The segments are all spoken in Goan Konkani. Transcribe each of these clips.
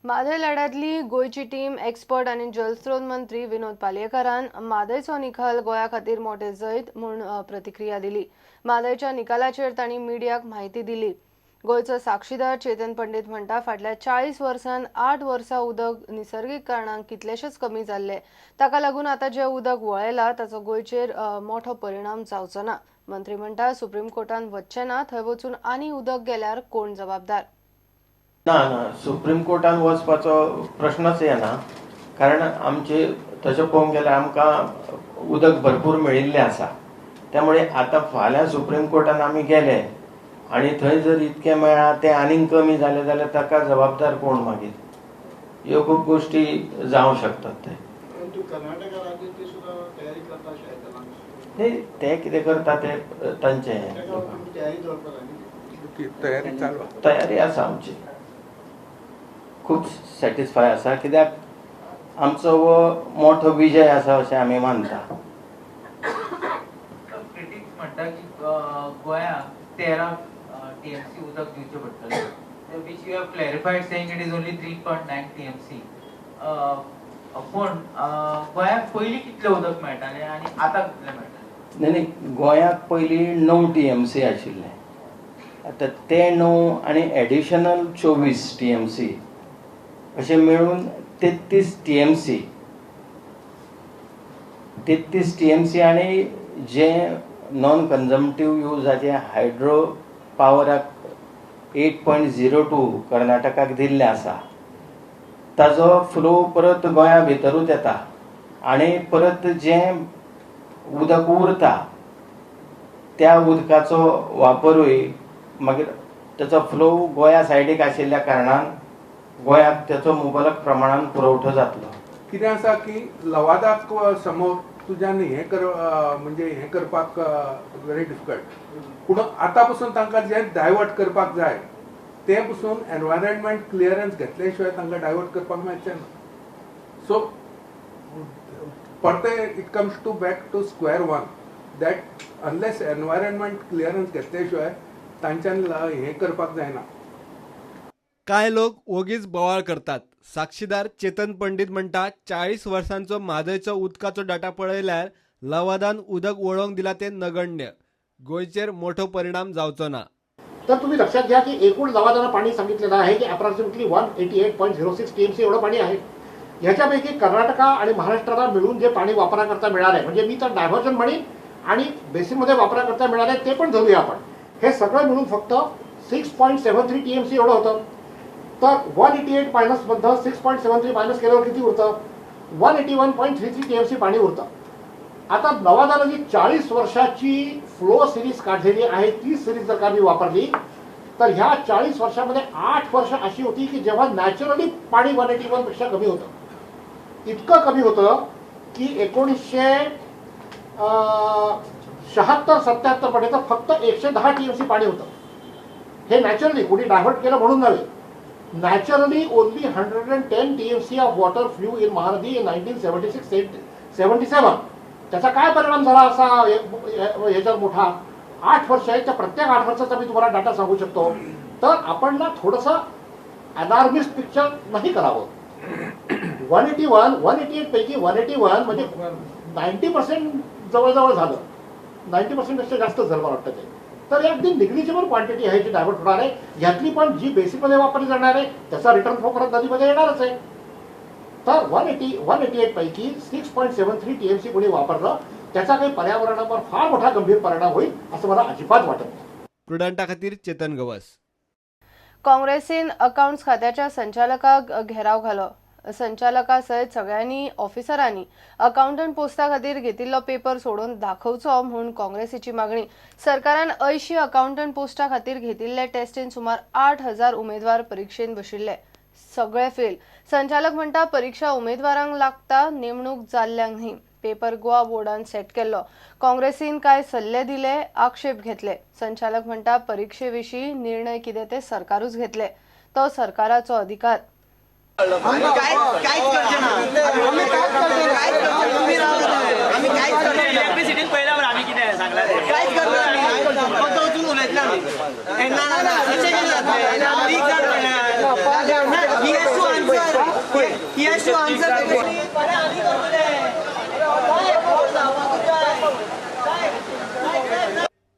म्हादय लढ्यांतली गोंयची टीम एक्सपर्ट आनी जलस्रोत मंत्री विनोद पालयेकारान म्हादयचो निकाल गोंया खातीर मोठे जैत म्हूण प्रतिक्रिया दिली. म्हादयच्या निकालाचेर तांणी मिडियाक म्हायती दिली. गोंयचो साक्षीदार चेतन पंडित म्हणटा, फाटल्या 40 वर्सांत 8 वर्सां उदक निसर्गीक कारणांक कितलेशेच कमी जाल्ले. ताका लागून आतां जें उदक वळयलां ताचो गोंयचेर मोठो परिणाम जावचो ना. मंत्री म्हणटा, सुप्रीम कोर्टान वचचें ना, थंय वचून आनी उदक गेल्यार कोण जबाबदार? ना ना, सुप्रीम कोर्टान वचपाचो प्रश्नच येना, कारण आमचे तशें पळोवंक गेल्यार आमकां उदक भरपूर मेळिल्लें आसा. त्यामुळे आतां फाल्यां सुप्रीम कोर्टान आमी गेले आनी थंय जर इतकें मेळ्ळां तें आनीक कमी जालें जाल्यार ताका जबाबदार कोण मागीर? ह्यो खूब गोश्टी जावं शकतात. ते न्ही, ते कितें करता ते तांचें तयारी आसा आमची, खूब सॅटिस्फाय आसा, कित्याक आमचो हो मोठो विजय आसा अशें आमी मानता. क्रिटिक्स म्हणटा की गोंयांक 13 TMC उदक दिवचें पडटलें, which you have clarified saying it is only 3.9 TMC. पूण गोंयांक पयलीं कितलें उदक मेळटालें आनी आतां कितलें मेळटालें? न्ही न्ही, गोंयांक पयलीं 9 TMC आशिल्लें, आतां ते 9 आनी एडिशनल 24 TMC अशें मेळून 33 TMC, 33 TMC. आनी जे नॉन कन्जम्पटीव यूजाचे हायड्रो पावराक 8.02 कर्नाटकाक दिल्लें आसा, ताजो फ्लो परत गोंया भितरूच येता आनी परत जें उदक उरता त्या उदकाचो वापरूय मागीर ताचो फ्लो गोंया सायडीक आशिल्ल्या कारणान गोंयाक त्याचो मुबलक प्रमाणान पुरवठो जातलो. कितें आसा की लवादाक समोर तुज्यान हें कर म्हणजे हें करपाक व्हेरी डिफिकल्ट, पूण आतां पसून तांकां जें डायवर्ट करपाक जाय तें पसून एनवायरमेंट क्लियरन्स घेतले शिवाय तांकां डायवर्ट करपाक मेळचें ना. सो परतें it comes to back to square one, that unless environment clearance घेतले शिवाय तांच्यान हें करपाक जायना. कांय लोक वोगीच बोवाळ करतात. साक्षीदार चेतन पंडित म्हणटा, 40 वर्सांचो म्हादयचो उदकाचो डाटा पळयल्यार लवादान उदक वळोवंक दिला तें नगण्य, गोंयचेर मोठो परिणाम जावचो ना. तर तुम्ही लक्षात घ्या की एकूण लवादानं पाणी सांगितलेलं आहे की अप्रॉक्सिमेटली 188.06 TMC एवढं पाणी आहे. ह्याच्यापैकी कर्नाटका आणि महाराष्ट्राला मिळून जे पाणी वापराकरता मिळालं आहे, म्हणजे मी तर डायव्हर्जन म्हणेन आणि बेसिनमध्ये वापराकरता मिळालं आहे ते पण धरूया आपण, हे सगळं मिळून फक्त 6.73 TMC एवढं होतं. तर 188 मायनसमधनं 6.73 मायनस केल्यावर किती उरतं? 181.33 TMC पाणी उरतं. आता लवादानं जी 40 वर्षाची फ्लो सिरीज काढलेली आहे ती सिरीज जर का मी वापरली तर ह्या 40 वर्षामध्ये 8 वर्ष अशी होती की जेव्हा नॅचरली पाणी 181 पेक्षा कमी होतं. इतकं कमी होतं की 1976-77 पर्यंत फक्त 110 TMC पाणी होतं. हे नॅचरली, कोणी डायव्हर्ट केलं म्हणून नव्हे, naturally only 110 TMC of water flew in Mahanadi in 1976-77. त्याचा काय परिणाम झाला असा ह्याच्यावर मोठा? 8 वर्ष आहे, त्या प्रत्येक 8 वर्षाचा मी तुम्हाला डाटा सांगू शकतो. तर आपण ना थोडंसं अलार्मिस्ट पिक्चर नाही करावं. 181 188 पैकी 181 म्हणजे 90% जवळजवळ झालं, 90% पेक्षा जास्त झालं मला वाटतं ते. तर अगदी निग्लिजिबल क्वांटिटी आहे जी डायव्हर्ट होणार आहे. ह्यातली पण जी बेसिकमध्ये वापरली जाणार आहे त्याचा रिटर्न फ्लो परत नदीमध्ये येणारच आहे. तर 188 पैकी 6.73 TMC कोणी वापरलं त्याचा काही पर्यावरणावर फार मोठा गंभीर परिणाम होईल असं मला अजिबात वाटत नाही. प्रुडंटा खातीर चेतन गवस. काँग्रेसीन अकाउंट्स खात्याच्या संचालकाक घेराव घालो. संचालका सयत सगळ्यांनी ऑफिसरांनी अकाउंटंट पोस्टा खातीर घेतिल्लो पेपर सोडून दाखोवचो म्हूण काँग्रेसीची मागणी. सरकारान 80 अकाउंटंट पोस्टा खातीर घेतिल्ले टेस्टीन सुमार 8,000 उमेदवार परिक्षेत बशिल्ले, सगळे फेल. संचालक म्हणटा, परिक्षा उमेदवारांक लागता, नेमणूक जाल्ल्यांक न्ही. पेपर गोवा बोर्डान सेट केल्लो. काँग्रेसीन कांय सल्ले दिले, आक्षेप घेतले. संचालक म्हणटा, परिक्षे विशीं निर्णय कितें ते सरकारूच घेतले, तो सरकाराचो अधिकार. ना ना ना, अशें कितें जातलें? He has to answer the question.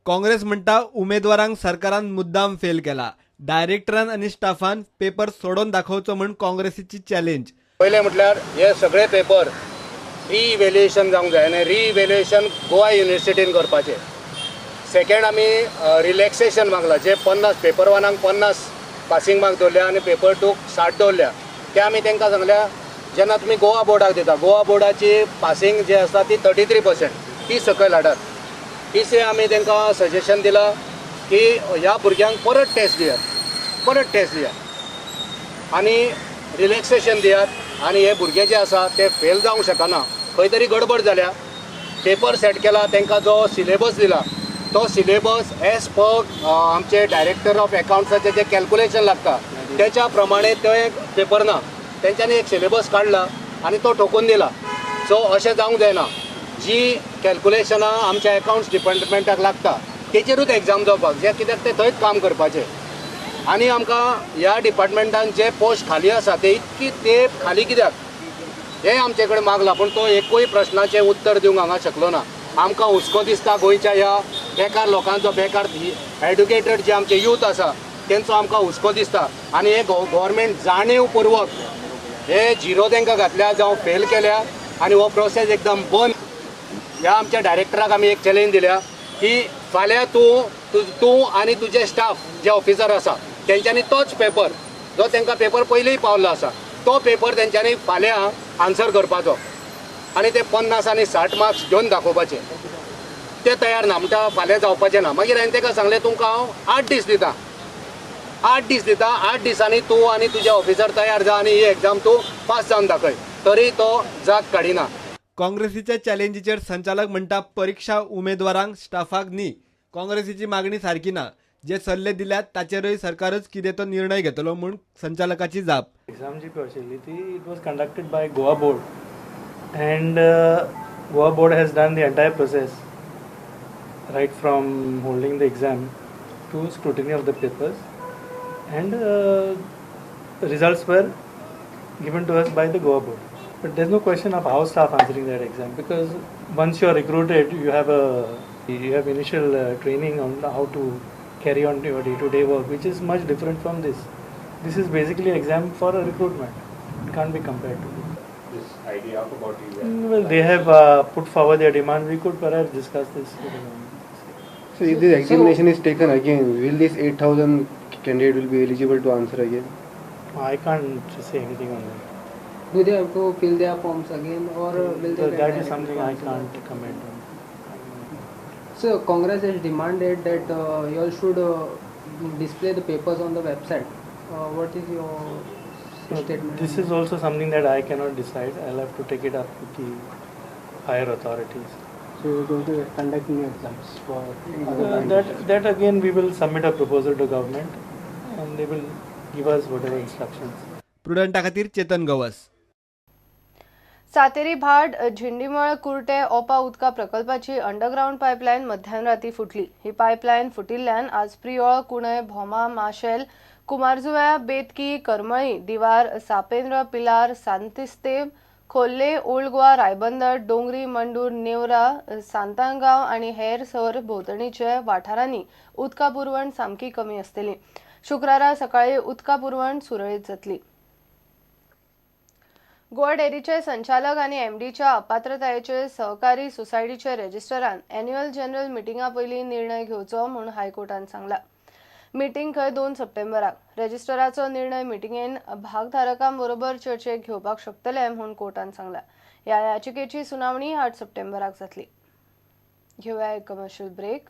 Congress म्हणटा उमेदवारांक सरकारान मुद्दाम फेल केला. डायरेक्टरान आनी स्टाफान पेपर सोडोवन दाखोवचो म्हूण काँग्रेसीची चॅलेंज. पयलें म्हटल्यार हे सगळे पेपर रिइव्हॅल्युएशन जावंक जाय आनी रिइव्हॅल्युएशन गोवा युनिवर्सिटीन करपाचें. सेकंड आमी रिलॅक्सेशन मागलां, जे 50 पेपर 1 50 पासिंग मार्क दवरल्या आनी पेपर 2 60 दवरल्या. ते आमी तांकां सांगल्या जेन्ना तुमी गोवा बोर्डाक दिता, गोवा बोर्डाची पासिंग जे आसा ती 33% ती सकयल हाडात. तिसरें आमी तांकां सजेशन दिलां की ह्या भुरग्यांक परत टेस्ट दियात, परत टेस्ट दियात आनी रिलॅक्सेशन दियात. आनी हे भुरगे जे आसा ते फेल जावंक शकना, खंय तरी गडबड जाल्या. पेपर सेट केला, तांकां जो सिलेबस दिला तो सिलेबस एज पर आमचे डायरेक्टर ऑफ एकाउंट्साचे जे कॅल्कुलेशन लागता त्याच्या प्रमाणे ते पेपर ना. तेंच्यांनी एक सिलेबस काडला आनी तो ठोकून दिला. सो अशें जावंक जायना, जी कॅल्कुलेशनां आमच्या एकाउंट्स डिपार्टमेंटाक लागता तेचेरूच एग्जाम जावपाक जे, कित्याक ते थंयच काम करपाचें. आनी आमकां ह्या डिपार्टमेंटान जे पोस्ट खाली आसा ते इतकी तेप खाली कित्याक हें आमचे कडेन मागलां, पूण तो एकूय प्रश्नाचें उत्तर दिवंक हांगा शकलो ना. आमकां हुस्को दिसता गोंयच्या ह्या बेकार लोकांचो, बेकार एड्युकेटेड जे आमचे यूथ आसा तेंचो आमकां हुस्को दिसता. आनी हे गव्हर्मेंट जाणीवपूर्वक हे झिरो तांकां घातल्या जावं फेल केल्या आनी हो प्रोसेस एकदम बंद. ह्या आमच्या डायरेक्टराक आमी एक चॅलेंज दिल्या की फाल्यां तूं तूं आनी तुजे स्टाफ जे ऑफिसर आसा तेंच्यांनी तोच पेपर जो तांकां पेपर पयलींय पावल्लो आसा तो पेपर तेंच्यांनी फाल्यां आन्सर करपाचो आनी ते 50 आनी 60 मार्क्स घेवन दाखोवपाचे. ते तयार ना म्हणटा फाल्यां जावपाचें ना. मागीर हांवें ताका सांगलें तुमकां हांव 8 दीस दिता, 8 दीस दिता, 8 दिसांनी तूं आनी तुजे ऑफिसर तयार जा आनी ही एग्जाम तूं पास जावन दाखय. तरी तो जाग काडिना. काँग्रेसीच्या चॅलेंजीचेर संचालक म्हणटा परिक्षा उमेदवारांक स्टाफाक न्ही. काँग्रेसीची मागणी सारकी ना. जे सल्ले दिल्यात ताचेरूय सरकारच कितें तो निर्णय घेतलो म्हूण संचालकाची जाप. एग्जाम जी पळय आशिल्ली ती it was conducted by Goa board and Goa board has done the entire process right from holding the exam to scrutiny of the papers and results were given to us by the Goa board. But there's no question of how staff answering that exam, because once you are recruited, you have initial training on how to carry on your day-to-day work, which is much different from this. This is basically exam for a recruitment. It can't be compared to this idea of about you. Well, they have put forward their demand. We could perhaps discuss this. So if this examination is taken again, will this 8,000 candidate will be eligible to answer again? I can't say anything on that. Do they have to fill their forms again, or will they? That is something I can't comment on. So Congress has demanded that you all should display the papers on the website. What is your statement? This is also something that I cannot decide. I'll have to take it up with the higher authorities. So you're going to conduct new exams for other that again we will submit a proposal to government and they will give us whatever instructions. प्रुडंटा खातीर चेतन गवस. सातेरी भाट झिंडीमळ कुर्टे ओपा उदका प्रकल्पाची अंडरग्रावंड पायपलायन मध्यानराती फुटली. ही पायपलायन फुटिल्ल्यान आज प्रियोळ, कुणय, भोमा, माशेल, कुमारजुव्या, बेतकी, करमळी, दिवार, सापेंद्र, पिलार, सांतिस्तेव, खोल्ले, ओल्ड गोवा, रायबंदर, डोंगरी, मंडूर, नेवरा, सांतांगांव आनी हेर सर भोंवतणीच्या वाठारांनी उदका पुरवण सामकी कमी आसतली. शुक्रारा सकाळी उदका पुरवण सुरळीत जातली. गोवा डेअरीचे संचालक आनी एमडीच्या अपात्रतायेचेर सहकारी सोसायटीचे रजिस्टरान एन्युअल जनरल मिटिंगा पयलीं निर्णय घेवचो म्हूण हायकोर्टान सांगला. मिटींग खंय 2 सप्टेंबराक. रजिस्टराचो निर्णय मिटिंगेन भागधारकां बरोबर चर्चेक घेवपाक शकतले म्हूण कोर्टान सांगला. ह्या याचिकेची सुनावणी 8 सप्टेंबराक जातली. घेवया एक कमर्शियल ब्रेक.